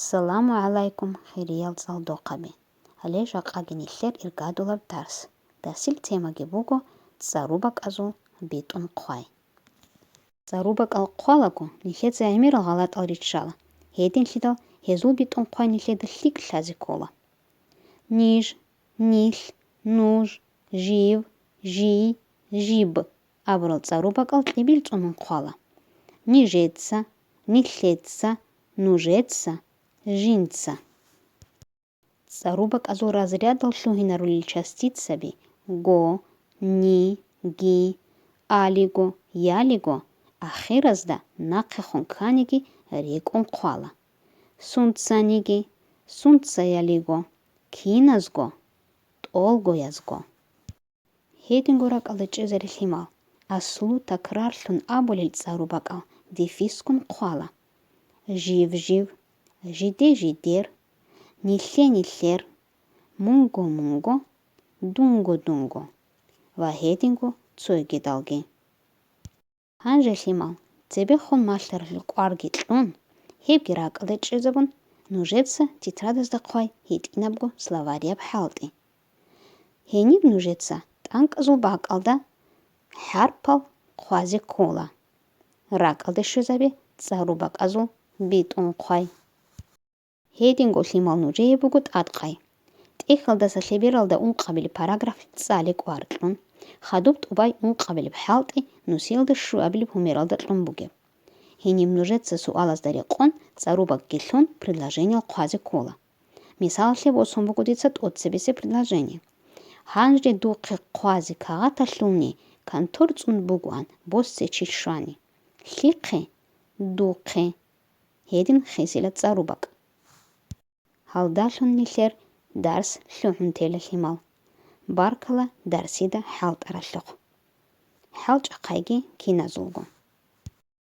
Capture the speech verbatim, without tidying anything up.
Саламу гӀалайкум, хириял цӀалдохъаби! Гьале жакъаги нилъер иргадулаб дарс. Дарсил темаги буго цӀарубакӀазул битӀун хъвай. ЦӀарубакӀал хъвалаго, нилъеца гӀемерал гъалатӀал риччала, гьединлъидал гьезул битӀун хъвай нилъеда лъикӀ лъазе ккола. Ниж, нилъ, нуж, жив, жий, жиб абурал цӀарубакӀал кьибил цӀунун хъвала: нижеца, нилъеца, нужеца, жинца. ЦӀарубакӀазул разрядал лъугьинарулел частицаби: го, ни, ги, алиго, ялиго, ахиразда нахъехун кканиги рекӀун хъвала: сунцаниги, сунцаялиго, киназго, тӀолгоязго. Гьединго ракӀалда чӀезаре лъимал, аслу такрарлъун абулел цӀарубакӀал дефискун хъвала: жив-жив, жиде-жидер, нилъе-нилъер, мунго-мунго, дунго-дунго ва гьединго цойгидалги. Гьанже, лъимал, цебехун малъаралъул кӀварги кьун, гьебги ракӀалда чӀезабун, нужеца тетрадазда хъвай гьитӀинабго словарияб хӀалтӀи. Гьениб нужеца тӀанкӀазул бакӀалда хӀарпал хъвазе ккола. РакӀалде щвезабе цӀарубакӀазул битӀун хъвай. Гьединго, лъимал, нужее буго тӀадхъай. ТӀехьалдаса лъебералда ункъабилеб параграф цӀале кӀвар кьун, хадуб тӀубай ункъабилеб хӀалтӀи нусиялда щуабилеб гьумералда кьун бугеб. Гьениб нужеца суалазда рекъон цӀарубакӀги лъун предложениял хъвазе ккола. Мисалалъе босун буго дица тӀоцебесеб предложение. Гьанже духъе хъвазе кагъаталъулни контор цӀун бугоан боссе чи щвани. Лъихъе? Духъе. Гьедин хисила цӀарубакӀ. Гьалдалъун нилъер дарс лъугӀун тела, лъимал. Баркала дарсида хӀалтӀаралъухъ. ХӀалчӀахъайги, киназулго.